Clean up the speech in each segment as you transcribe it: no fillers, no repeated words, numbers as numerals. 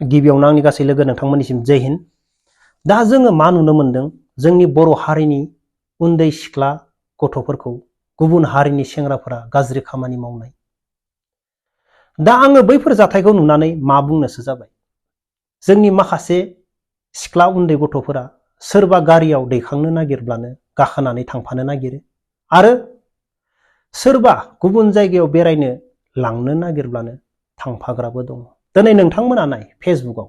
गिबियावनो आंनि गासै लोगो नोंथांमोननिसिम जय हिन्द। दा जोङो मा नुनो मोनदों, जोंनि बर' हारिनि उन्दै सिख्ला गथ'फोरखौ गुबुन हारिनि सेंग्राफोरा गाज्रि खामानि मावनाय। दा आङो बैफोर जाथायखौ नुनानै मा बुंनोसो जाबाय। जोंनि माखासे सिख्ला उन्दै गथ'फोरा सोरबा गारियाव दैखांनो नागिरब्लानो गाखोनानै थांफानो नागिरो आरो सोरबा गुबुन जायगायाव बेरायनो लांनो नागिरब्लानो थांफाग्राबो दङ। दिनै नोंथांमोना नाय फेसबुकआव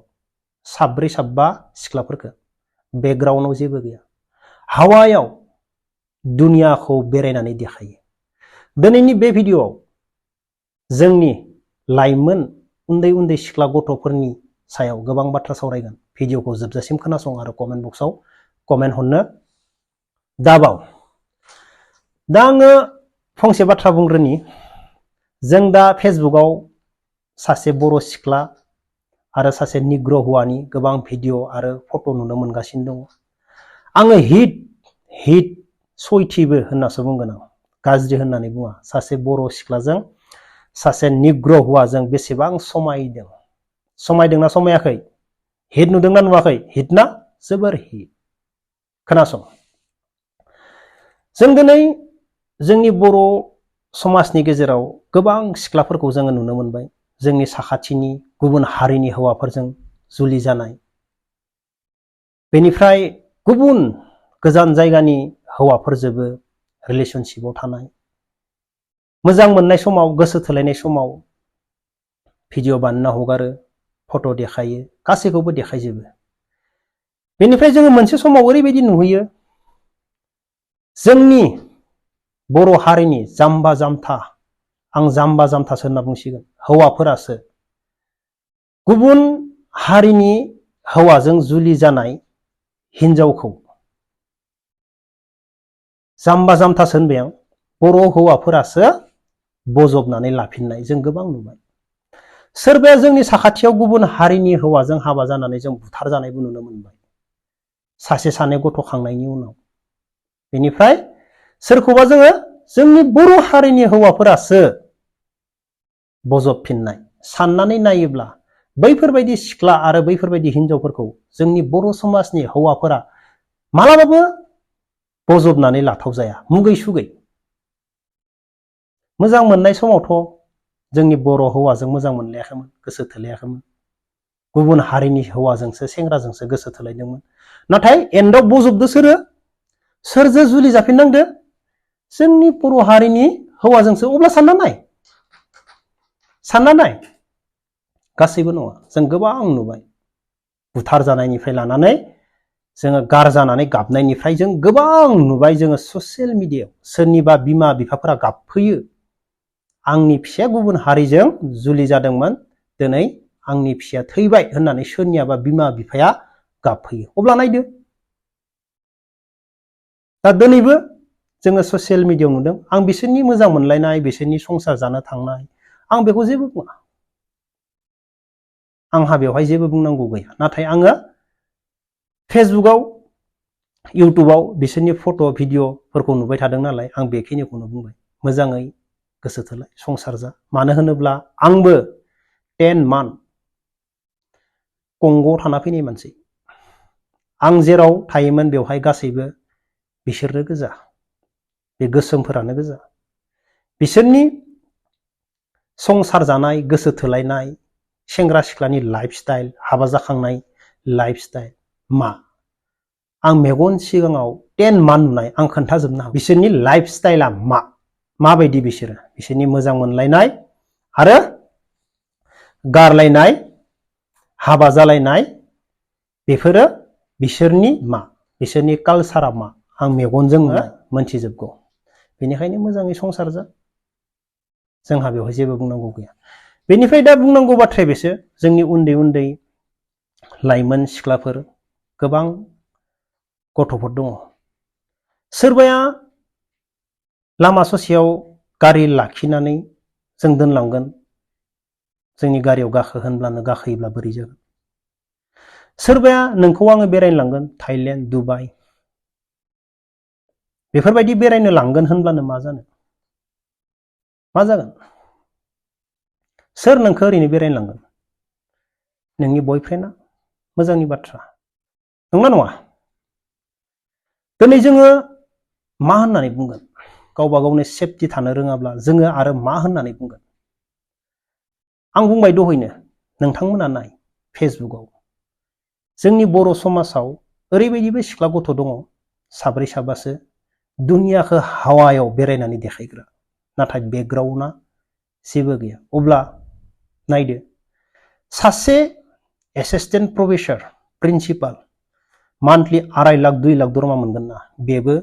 साब्रै साबा सिख्लाफोरखौ, बेकग्राउन्डआव जेबो गैया, हावायाव दुनियाखौ बेरायनानै देखायो। दिनैनि बे भिडिअआव जोंनि लाइमोन उन्दै उन्दै सिख्ला गथ'फोरनि सायाव गोबां बाथ्रा सावरायगोन। भिडिअखौ जोबजासिम खोनासं आरो कमेन्ट बक्सआव कमेन्ट हरनो दाबाव। दा आङो फंसे बाथ्रा बुंग्रोनि। जों दा फेसबुकआव सासे बर' सिख्ला आरो सासे निग्र हौवानि गोबां भिडिअ आरो फट' नुनो मोनगासिनो दङ। आङो हिट सयथिबो होननासो बुंगोन, आं गाज्रि होननानै बुङा। सासे बर' सिख्लाजों सासे निग्र हौवाजों बेसेबां समायदों, समायदोंना समायाखै? हिट नुदोंना नुवाखै? हिट ना? जोबोर हिट। खोनासं, जों दिनै जोंनि बर' समाजनि गेजेराव गोबां सिख्लाफोरखौ जोङो नुनो मोनबाय जोंनि साखाथिनि गुबुन हारिनि हौवाफोरजों जुलि जानाय, बेनिफ्राय गुबुन गोजान जायगानि हौवाफोरजोंबो रिलेशनशिपआव थानाय, मोजां मोननाय समाव, गोसो थोलायनाय समाव भिडिअ बानायना हगारो, फट' देखायो, गासैखौबो देखायजोबो। बेनिफ्राय जोङो मोनसे समाव ओरैबायदि नुहैयो, जोंनि बर' हारिनि जाम्बा जाम्था, आं जाम्बा जाम्थासो होनना बुंसिगोन, हौवाफोरासो गुबुन हारिनि हौवाजों जुलि जानाय हिनजावखौ जाम्बा जाम्थासो होनबाय आं, बर' हौवाफोरासो बजबनानै लाफिननाय जों गोबां नुबाय। सोरबाया जोंनि साखाथियाव गुबुन हारिनि हौवाजों हाबा जानानै जों बुथार जानायबो नुनो मोनबाय सासे सानै गथ' खांनायनि उनाव। बेनिफ्राय सोरखौबा जोङो जोंनि बर' हारिनि हौवाफोरासो बजबफिननाय। साननानै नायोब्ला बैफोरबायदि सिख्ला आरो बैफोरबायदि हिनजावफोरखौ जोंनि बर' समाजनि हौवाफोरा मालाबाबो बजबनानै लाथाव जाया, मुगै सुगै। मोजां मोननाय समावथ' जोंनि बर' हौवाजों मोजां मोनलायाखैमोन, गोसो थोलायाखैमोन, गुबुन हारिनि हौवाजोंसो, सेंग्राजोंसो गोसो थोलायदोंमोन। नाथाय एन्डआव बजबदो सोरजों जुलि जाफिननांदो? जोंनि बर' हारिनि हौवाजोंसो। अब्ला सानना नाय, गासैबो नङा, जों गोबां नुबाय। बुथार जानायनिफ्राय लानानै जोङो गारजानानै गाबनायनिफ्राय जों गोबां नुबाय। जोङो ससियेल मिडियायाव सोरनिबा बिमा बिफाफोरा गाबफैयो, आंनि फिसाया गुबुन हारिजों जुलि जादोंमोन, दिनै आंनि फिसाया थैबाय होननानै सोरनियाबा बिमा बिफाया गाबफैयो। अब्ला नायदो, दा दिनैबो जोङो ससियेल मिडियायाव नुदों। आं बिसोरनि मोजां मोनलायनाय, बिसोरनि संसार जानो थांनाय, आं बेखौ जेबो बुङा, आंहा बेवहाय जेबो बुंनांगौ गैया। नाथाय आङो फेसबुकआव, इउटुबाव बिसोरनि फट' भिडिअफोरखौ नुबाय थादों नालाय, आं बेखिनिखौनो बुंबाय। मोजाङै गोसो थोलाय, संसार जा। मानो होनोब्ला आंबो 10 मान्थ कंग'आव थाना फैनाय मानसि। आं जेराव थायोमोन बेवहाय गासैबो बिसोरनो गोजा, बे गोसोमफोरानो गोजा। बिसोरनि संसार जानाय, गोसो थोलायनाय, सेंग्रा सिख्लानि लाइफ स्टाइल, हाबा जाखांनाय लाइफ स्टाइल मा? आं मेगन सिगाङाव 10 मान्थ नुनाय, आं खोन्थाजोबनो हागोन बिसोरनि लाइफ स्टाइला माबायदि। बिसोरनि मोजां मोनलायनाय आरो गारलायनाय, हाबा जालायनाय, बेफोरो बिसोरनि बिसोरनि कालसारा आं मेगनजोंनो मोनथिजोबगौ। बेनिखायनो मोजाङै संसार जा, जोंहा बेवहाय जेबो बुंनांगौ गैया। बेनिफ्राय दा बुंनांगौ बाथ्राया बेसो, जोंनि उन्दै उन्दै लाइमोन सिख्लाफोर, गोबां गथ'फोर दङ। सोरबाया लामा ससेयाव गारि लाखिनानै जों दोनलांगोन, जोंनि गारियाव गाखो होनब्लानो गाखोयोब्ला बोरै जागोन? सोरबाया नोंखौ आङो बेरायनो लांगोन थाइलेण्ड, दुबाइ, बेफोरबायदि बेरायनो लांगोन होनब्लानो मा जागोन? सोर नोंखौ ओरैनो बेरायनो लांगोन? नोंनि बयफ्रेन्डआ मोजांनि बाथ्रा नंना नङा? दिनै जोङो मा होननानै बुंगोन? गावबा गावनि सेफटि थानो रोङाब्ला जोङो आरो मा होननानै बुंगोन? आं बुंबाय दहैनो, नोंथांमोना नाय फेसबुकआव जोंनि बर' समाजाव ओरैबायदिबो सिख्ला गथ' दङ साब्रै साबासो दुनियाखौ हावायाव बेरायनानै देखायग्रा, नाथाय बेकग्राउन्डआ जेबो गैया। अब्ला नायदो, सासे assistant professor principal monthly 2.5 lakh 2 lakh दरमा मोनगोन ना, बेबो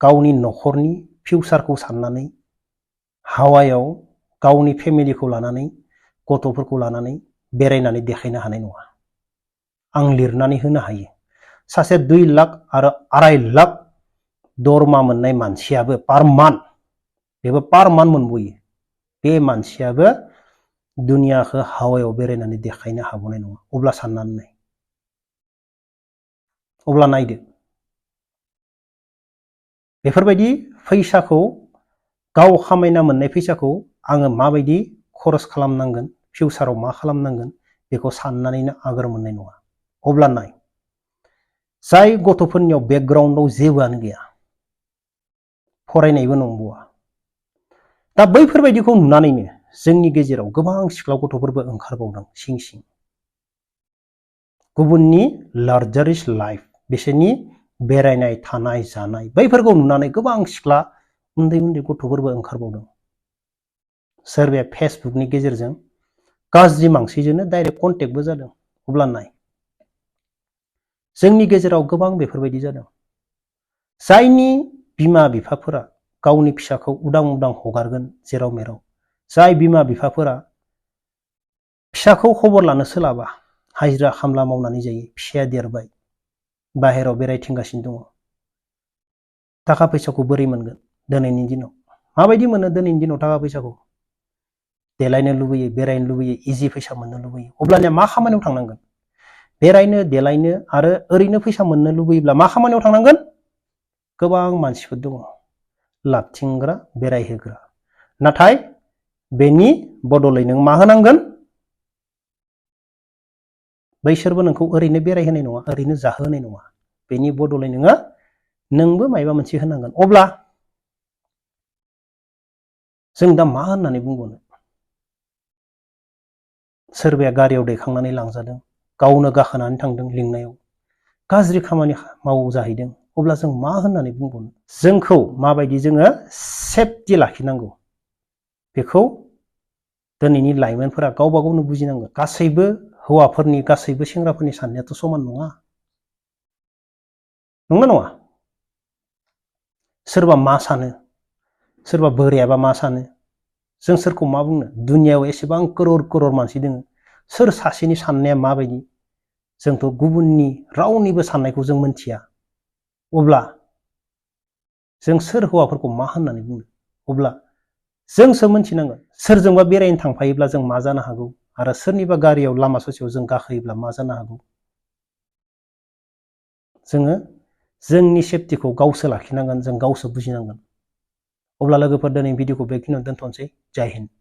गावनि न'खरनि फिउचारखौ साननानै हावायाव गावनि फेमिलिखौ लानानै गथ'फोरखौ लानानै बेरायनानै देखायनो हानाय नङा। आं लिरनानै होनो हायो, सासे 2 लाख आरो 2.5 लाख दरमा मोननाय मानसियाबो पार मान्थ, बेबो पार मान्थ मोनबोयो, बे मानसियाबो दुनियाखौ हावायाव बेरायनानै देखायनो हाबोनाय नङा। अब्ला साननानै नाय, अब्ला नायदो, बेफोरबायदि फैसाखौ, गाव खामायना मोननाय फैसाखौ आङो माबायदि खरस खालामनांगोन, फिउचाराव मा खालामनांगोन, बेखौ साननानैनो आगोर मोननाय नङा। अब्ला नाय, जाय गथ'फोरनियाव बेकग्राउन्डआव जेबोआनो गैया, फरायनायबो नंबावा, दा बैफोरबायदिखौ नुनानैनो जोंनि गेजेराव गोबां सिख्ला गथ'फोरबो ओंखारबावदों सिं सिं। गुबुननि लाक्जारिस लाइफ, बिसोरनि बेरायनाय थानाय जानाय, बैफोरखौ नुनानै गोबां सिख्ला उन्दै उन्दै गथ'फोरबो ओंखारबावदों। सोरबाया फेसबुकनि गेजेरजों गाज्रि मानसिजोंनो डाइरेक्ट कन्टेक्टबो जादों। अब्ला नाय, जोंनि गेजेराव गोबां बेफोरबायदि जादों, जायनि बिमा बिफाफोरा गावनि फिसाखौ उदां उदां हगारगोन जेराव मेराव, जाय बिमा बिफाफोरा फिसाखौ खबर लानो सोलाबा, हाजिरा खामला मावनानै जायो, फिसाया देरबाय बाहेराव बेरायथिंगासिनो दङ, थाखा फैसाखौ बोरै मोनगोन दिनैनि दिनाव? माबायदि मोनो दिनैनि दिनाव थाखा फैसाखौ? देलायनो लुबैयो, बेरायनो लुबैयो, इजि फैसा मोननो लुबैयो। अब्लानिया मा खामानियाव थांनांगोन? बेरायनो देलायनो आरो ओरैनो फैसा मोननो लुबैयोब्ला मा खामानियाव थांनांगोन? गोबां मानसिफोर दङ लाबथिंग्रा, बेरायहोग्रा, नाथाय बेनि बदलै नों मा होनांगोन? बैसोरबो नोंखौ ओरैनो बेरायहोनाय नङा, ओरैनो जाहोनाय नङा, बेनि बदलै नोंबो मायबा मोनसे होनांगोन। अब्ला जों दा मा होननानै बुंबावनो? सोरबाया गारियाव दैखांनानै लांजादों, गावनो गाखोनानै थांदों लिंनायाव, गाज्रि खामानि मावजाहैदों। अब्ला जों मा होननानै बुंबावनो? जोंखौ माबायदि जोङो सेफटि लाखिनांगौ, बेखौ दिनैनि लाइमोनफोरा गावबा गावनो बुजिनांगोन। गासैबो हौवाफोरनि, गासैबो सेंग्राफोरनि साननायाथ' समान नङा, नंना नङा? सोरबा मा सानो, सोरबा बोरायाबा मा सानो, जों सोरखौ मा बुंनो? दुनियाव एसेबां करोड़ करोड़ मानसि दङ, सोर सासेनि साननाया माबायदि जोंथ' गुबुननि रावनिबो साननायखौ जों मोनथिया। अब्ला जों सोर हौवाफोरखौ मा होननानै बुङो? अब्ला जोंसो मोनथिनांगोन, सोरजोंबा बेरायनो थांफायोब्ला जों मा जानो हागौ, आरो सोरनिबा गारियाव लामा ससेयाव जों गाखोयोब्ला मा जानो हागौ। जोङो जोंनि सेफटिखौ गावसो लाखिनांगोन, जों गावसो बुजिनांगोन। अब्ला लोगोफोर, दिनै भिडिअखौ बेखिनियावनो दोनथ'नोसै। जय हिन्द।